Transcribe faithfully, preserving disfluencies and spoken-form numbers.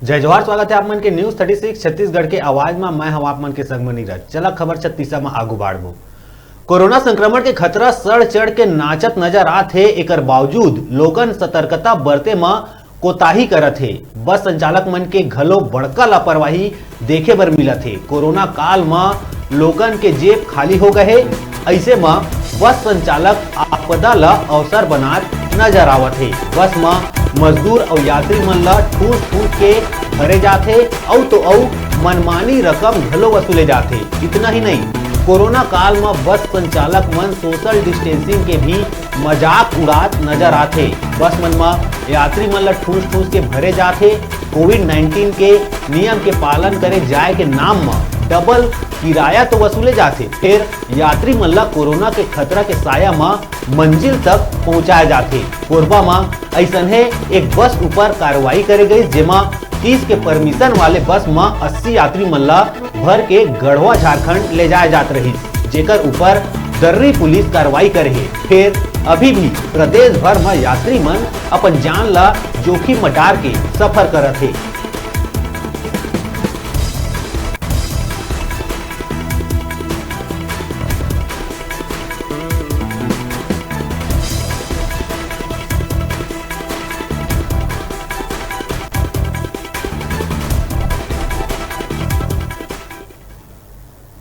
जय जोहार, स्वागत हे आप मन के News Thirty Six छत्तीसगढ़ के आवाज म। मैं हूं आप मन के संग म नीरज। चला खबर छत्तीसा म आगू बाढ़बो। कोरोना संक्रमण के खतरा सड़ चढ़ के नाचत नजर आत हे, एकर बावजूद लोगन सतर्कता बरते म कोताही करत हे। बस संचालक मन के घलो बड़का लापरवाही देखे बर मिलत हे। कोरोना काल म लोगन के जेब खाली हो गए हे, अइसे म बस संचालक आपदा ल अवसर बनात नजर आवत हे। बस म मजदूर अउ यात्री मन ल ठूस ठूस के भरे जाथे, अउ तो अउ मनमानी रकम घलो वसूले जाथे। इतना ही नहीं, कोरोना काल म बस संचालक मन सोशल डिस्टेंसिंग के भी मजाक उड़ात नजर आथे। बस मन म यात्री मन ल ठूस ठूस के भरे जाथे। कोविड नाइनटीन के नियम के पालन करे जाए के नाम म डबल किराया तो वसूले जाथे, फेर यात्री मन ल कोरोना के खतरा के साया म मंजिल तक पहुंचाए जाथे। कोरबा म अइसनहे एक बस ऊपर कार्रवाई करे गई, जेमा तीस के परमिशन वाले बस म अस्सी यात्री मन ल भर के गढ़वा झारखंड ले जाए जात रहिस, जेकर ऊपर दर्री पुलिस कार्रवाई करे हे। फेर अभी भी प्रदेश भर म यात्री मन अपन जान ल जोखिम म डार के सफर करत हे।